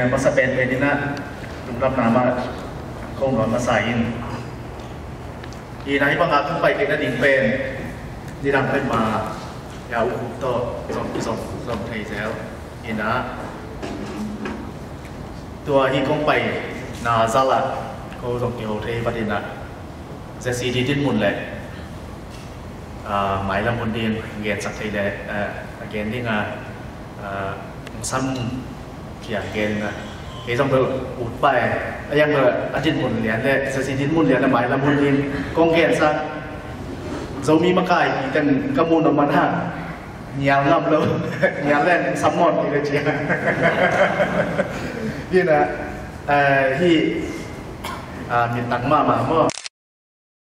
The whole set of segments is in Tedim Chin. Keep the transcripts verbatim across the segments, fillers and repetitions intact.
Masa penpen in ah lungdamna mah kong nuam masa in. Hi in ah hih bangah kong pai theihna ding pen nidang pen mah ya ukhup tawh zong zong zong thei zel. Hi in ah tua hih kong paina zalah ko zong kiho thei vat in ah Z C D dinmun le ah, mailam hun ding gensak thei le, ah, a gen ding a, ah, sam cia gen a. Kei zong bel ut pai a, yang bel a dinmun lian le, Z C D dinmun lian le mailam hun ding kong gensak. Zomi makai pi teng ka mu nop man ha. Nial ngam lo, nial le sam mawk pi le cia. Hi in ah, ah, hih, ah, minthang mahmah maw.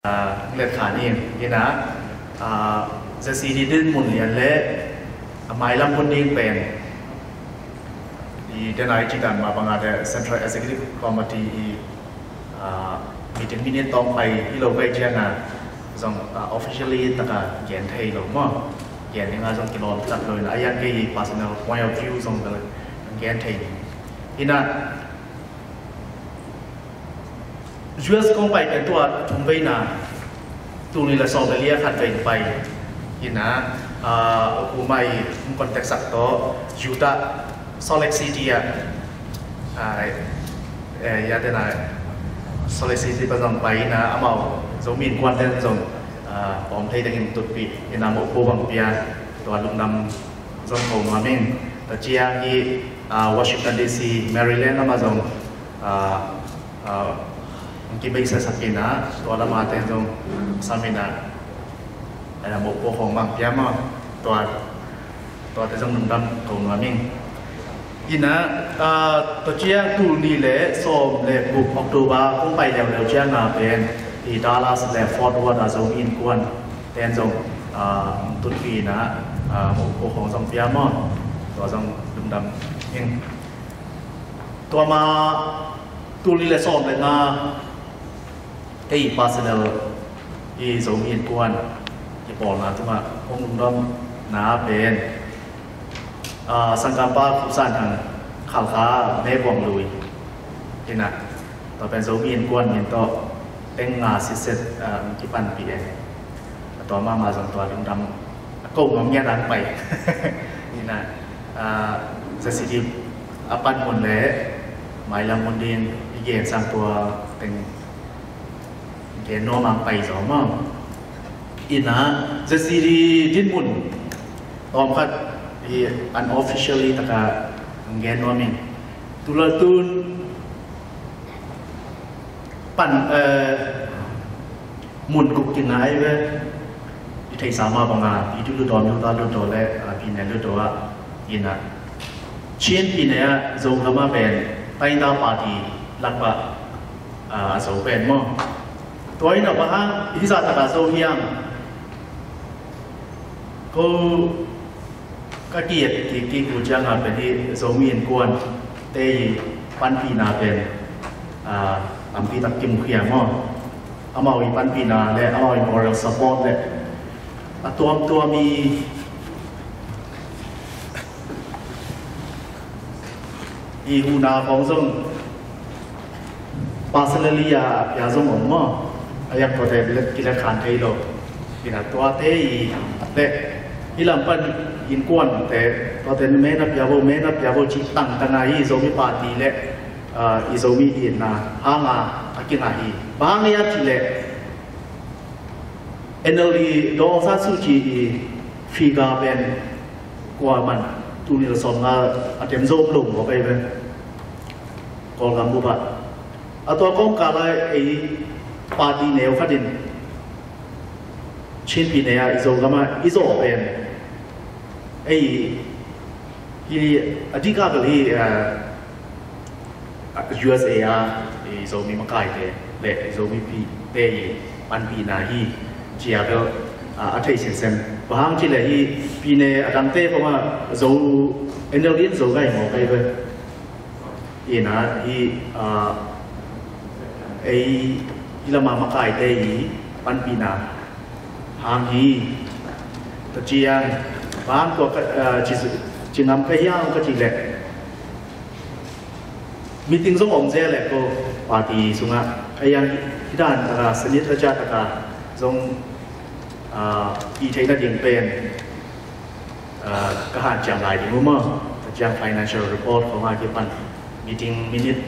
Ah, let kha ni, hi in ah, ah, Z C D dinmun lian le, ah, mailam hun ding pen. I den a i cih dan mah bang a the Central Executive Committee i, ah, meeting minute tawng pai hi lo pai ciang a, zong, ah, officially tak a gen thei lo maw. Gen ding a zong kilawm tak lo in ah, a yang kei personal point of view zong gen thei ni. Hi in ah, U S kong pai pen tua thum veina, tul nih le sawm le li a khat vei pai. Hi in ah, ah, a kum ah i hong contact sak tawh Utah, Salt Lake City ah, ah, eh, ya te na Salt Lake City pan zong pai in ah, amau Zomi Innkuan ten zong, ah, pawm thei dingin tutpih in ah, mawhpuak bang pia, tua lungdam zong ko nuam ing. Tua ciang hi, ah, Washington D C, Maryland lam ah zong, ah, ah, hong kibeisasak in ah, tua lam a te zong sam in ah, ah, mawhpuak khawng bang pia maw, tua, tua te zong lungdam ko nuam ing. Hi in ah, ah, tua ciang tul nih le sawm le guk October kong pai leuleu ciang a pen, i Dallas le Fort Worth a Zomi Innkuan ten zong, ah, tutpih in ah, ah, mawhpuak khawng zong pia maw, tua zong lungdam ing. Tua mah tul nih le sawm le nga kei personal i Zomi Innkuan kipawlna tungah kong lungdamna pen, ah, sanggampa Khup San Thang, Khalkha, Mekuang Lui. Hi in ah, tua pen Zomi Innkuan min tawh teng nga sitset, ah, kipanpih e. A tua mahmah zong tua lungdam a ko nuam ngiat ang pai. Hi in ah, ah, Z C D a panmun le mailam mun ding i gensak tua teng gen nuam ang pai zaw maw. Hi in ah, Z C D dinmun tawmkhat hi unofficially tak a gen nuam ing. Tulal tun pan, eh, mun guk kingai ve. I theihsa mah bang a, i tu lut aw, Utah lut aw le, ah, Pine lut aw ah, hi in ah, Chin Pine ah, Zogam ah pen, Tainta party lak ah, ah, a zo pen maw. Tua hi in ah bang hang hih zah tak a zo hiam? Ko ka ki-et kik kik uh ciang a pen hih Zomi Innkuan te i panpihna pen, ah, tampi tak kimukhia maw. Amau i panpihna le amau i moral support le a tuamtuam i, i huhna khawng zong personally a pia zong om maw. A yak tuate kilakhan thei lo. Hi in ah tuate i le hih lam pan innkuante tuate men a pia vo, men a pia vo cih tangtang a hi Zomi party le, ah, i Zomi itna hang a a kingah hi. Bang hang hiam cih leh N L D, Daw Aung San Suu Kyi i figure pen kua man, tul nih le sawm nga a tem zom lo maw pai pen Kawlgam bup ah. A tua kawmkal ah ei party neu khat in Chin Pine ah i Zogam ah i zawh pen ei hi a dik a bel hi, ah, U S A a i Zomi makaite le i Zomipihte i panpihna hi ci a bel, ah, a thei sinsen. Bang hang cih leh hi Pine a dangte peuhmah Zo, N L D in Zo gai maw kai bel. Hi in ah hi, ah, ei hi lam a makaite i panpihna hang hi. Tua ciang bang tua ka, ah, ci, ci ngam ka hiam ka cih leh Meeting zong om zel e ko party sungah. A yang hi dan taka, sanit a ja taka zong, ah, i theihna ding pen, ah, ka hanciam lai ding uh maw. Ka ciang financial report khong a kipan meeting minute,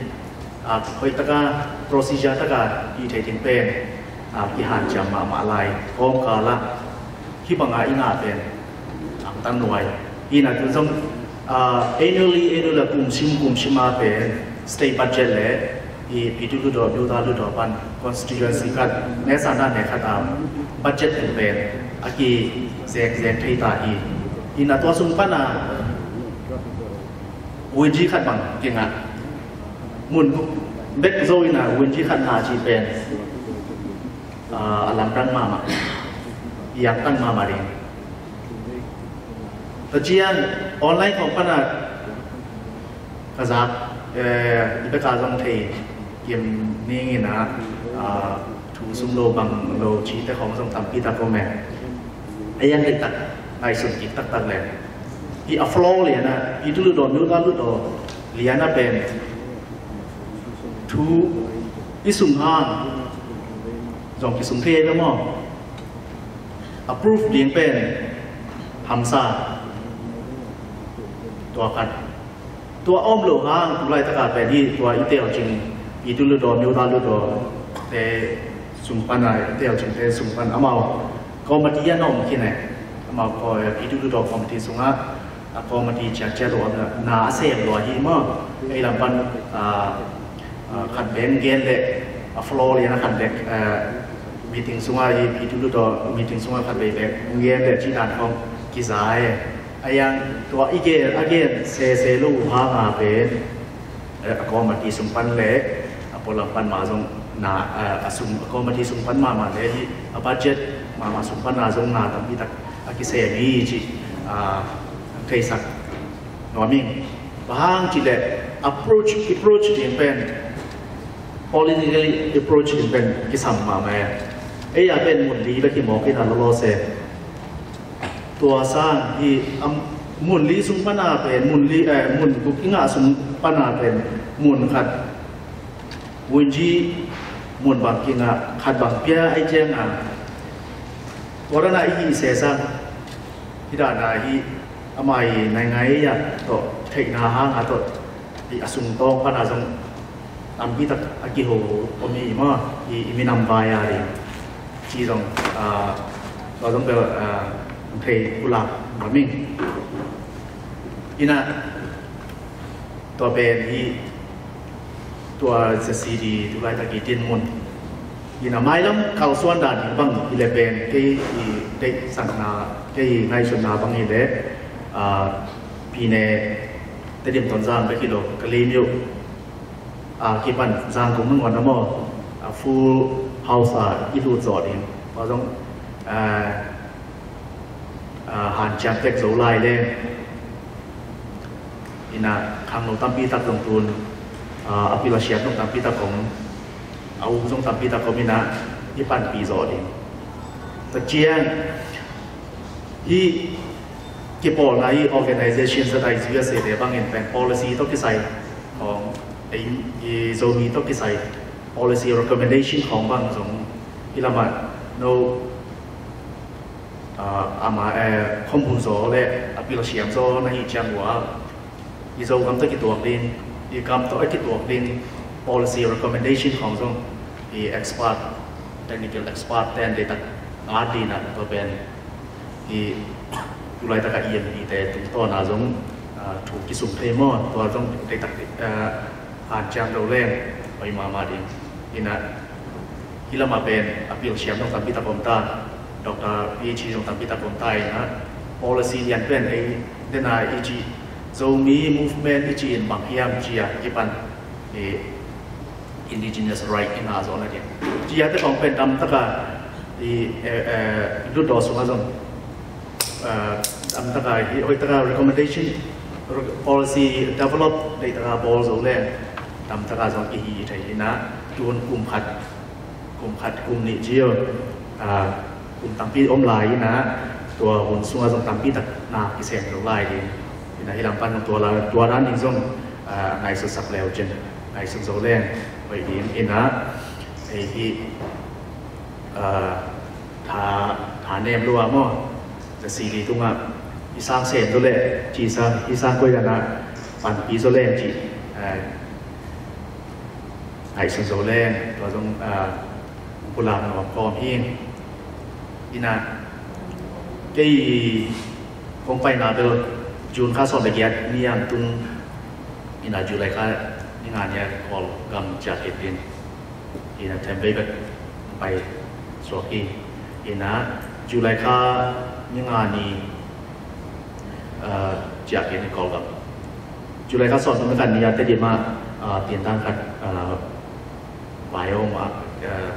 ah, hoih taka, procedure taka i theih ding pen, ah, i hanciam mahmah lai. Kawmkal ah hih banga i ngah pen angtan nuai. Ina tu zong, ah, annually, annually kum sim, kum sim a pen state budget le i Pyithu Hluttaw, Hluttaw, Hluttaw pan constituency khat, ne sa na ne khat a budget pen pen a kizek zek thei ta hi. Ina tua sung pana wunji khat bang kingah. Mun bek zo ina wunji khat ngah ci pen, ah, a lamdang mahmah, i angtan mahmah ding. Tua ciang online khong pana ka zak, eh, i beka zong thei kim ning ina, ah, thu sum lo bang lo cite khong zong tampi tak om e. A yang thei tak, ngaihsun kik taktak le. I a flow liana, i tu ludo, mi ludo, ludo liana pen thu i sung hang zong kisung thei ve maw? Approve ding pen hamsa. Tua khat. Tua om lo hang, tu laitaka pen hi, tua i telcing, Pyithu Hluttaw, Hluttaw, Hluttaw te sung pana, i telcing te sung pan amau committee a na om khin e. Amau ko, Pyithu Hluttaw committee sungah a committee ciatciat lo na a sem lo hi maw. Ei lam pan, ah, ah, khat bek gen le a flow liana khat bek, ah, meeting sungah hi, Pyithu Hluttaw meeting sungah khat bek bek gen le ci dan khong kiza e. A yang tua i gen, a gen sese lo hanga pen, eh, a committee sung pan le a pualam pan mah zong na, eh, a sung, a committee sung pan mahmah le hi, a budget mahmah sung pan a zong na tampi tak a kisem hi ci, ah, theisak nuam ing. Bang hang ci le approach, approach ding pen, politically approach ding pen kisam mahmah e. Ei a pen mun li bek hi mawk ina lolo se. Tua sang hi, am, mun li sung pana pen, mun li, eh, mun guk i ngah sung pana pen, mun khat wunji mun bang kingah, khat bang pia ai cianga. Tua dana i hi sesa, hi dana hi amai nai ngai ya to, theihna hanga to, i a sung tawng pana zong tampi tak a kiho om hi maw, i, i minam vai a ding. Ci zong, ah, tua zong bel, ah, thei kulak ngam ing. Ina, tua pen hi, tua za C D, tu laitak i tin mun. Ina mailam kalsuan dan bang hi le pen, kei i deihsakna, kei i ngaihsutna bang hi le, ah, pine, Tedim Tonzang bek hi lo, ka lim uh. Ah, kipan Zangkong nangawn a maw, ah, full house a i lut zawh ding. Tua zong, ah, ah, hanciam tek zo lai le. Ina khangno tampi tak zong tun, ah, a pil a siam zong tampi tak om. A um zong tampi tak om ina i panpih zawh ding. Tua ciang, hi kipawlna hi organization zat a i U S A te bangin pen policy tawh kisai khawng, ei, i Zomi tawh kisai policy recommendation khawng bang zong hi lamah no, ah, ama, eh, khombul zaw le a pil a siam zaw na hi ciang ua, i Zogam tawh kituak ding, i kam tawh a kituak ding, policy recommendation khawng zong i expert, technical expert ten deitak ngat dina tua pen i tulaitak a E M P te tungtawna zong, ah, thu kisung thei maw, tua zong deitak, ah, hanciam lo leng oi mahmah ding. Ina hi lamah pen a pil siam zong tampi tak om ta, Doctor P H D zong tampi tak om ta ina policy lian pen ei dena i ci Zomi movement i ci in bang hiam cia kipan i indigenous right i ngah zawhna ding. Cia te khawng pen damtaka i, eh, eh, Hluttaw sungah zong, eh, damtaka hi, hoihtaka recommendation, re-, policy develop deihtaka bawl zo le damtaka zong i hi thei ina tun kum khat, kum khat, kum nih cio, ah, kum tampi om lai ina tua hun sungah zong tampi tak na kisem lo lai ding. Ina hi lam pan tua la, tua dan ding zong, ah, ngaihsutsak leu cin. Ngaihsun zo leng hoih ding. Ina, ei hi, ah, tha, tha nem lua maw? Za sili tungah i sang sem zo le ci sang, i sang koi dan a panpi zo leng ci, ah, ngaihsun zo leng tua zong, ah, pulak nuam kawm hi. Ina, kei kong paina bel June kha sawm le giat ni an tung, ina, July kha ni nga ni a Kawlgam ciah kit in, ina, Thempei bek pai suak hi. Ina, July kha ni nga ni, ah, ciah kit in Kawlgam. July kha sawm tung kan ni a Tedim ah, ah, tintan khat, ah, vai om ah, ah,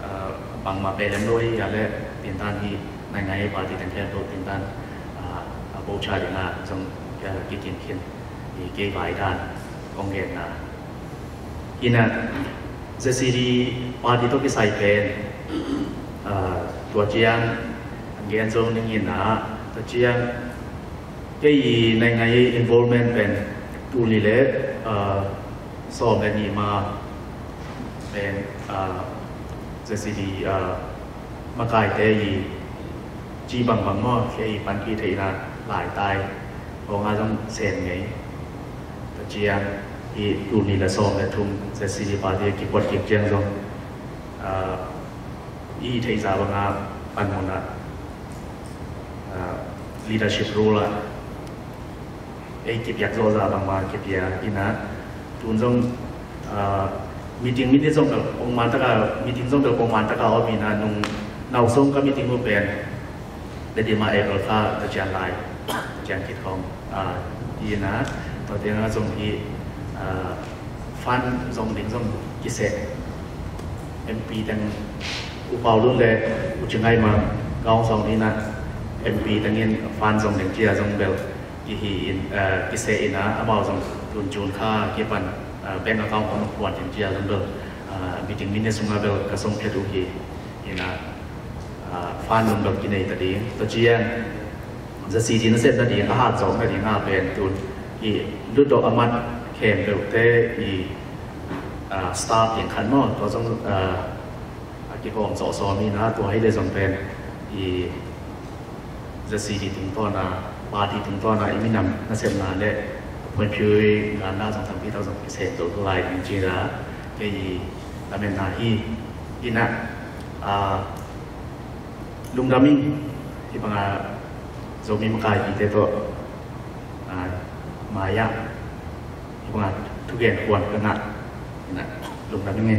ah, bangmah pei lem lo hi a le tintan hi, naingai party teng khempeuh tintan, ah, a bo cha ding ah zong, ah, kikin khin hi kei vai dan kong genna. Ina, Z C D party tawh kisai pen, ah, tua ciang an gen zo ning ina, tua ciang kei i naingai involvement pen tul nih le, ah, sawm le nih ma pen, ah, Z C D, ah, makaite i ci bangbang maw, kei i panpih theihna laitai hong a zong sem ngei. Tua ciang i tul nih le sawm le thum Z C D party kikuat kik ciang zong, ah, i theihsa banga panmun ah, ah, leadership role ah ei kipiak zawhzah bangmah kipia ina, tun zong, ah, meeting minute zong bel pongman taka, meeting zong bel pongman taka om ina, nung nau song ka meeting uh pen Tedim ah April kha ta cian lai, ta cian kit khong, ah, ina, tua tiang ah zong i, ah, fund zong ding zong kiseh, M P teng U Pau Lun le U Ci Ngaih Mang, Gaung Sawng ina, M P tengin fund zong ding cia zong bel kihi in, ah, kiseh ina, amau zong tun June kha kipan, ah, bank account khong kuan ding cia zong bel, ah, meeting minute sungah bel ka song phet uh hi ina, ah, fund zong bel kinei ta ding. Tua ciang Z C D nasepna ding, a hat zawkna ding a pen tun i lutdawh a mat khempeuhte i, ah, staff ding khat maw, tua zong, ah, a kikawm zawhsawm ina, tua hi le zong pen i Z C D tungtawn a, party tungtawn a i minam nasepna le a point of view i ganna zong tampi tak zong kisem zo lai ding ci-in a, kei i lametna hi. Ina, ah, lungdam ing, hih banga Zomi makaipite tawh, ah, mai-ah hih banga thugen kuan ka ngah, ina, lungdam ing e.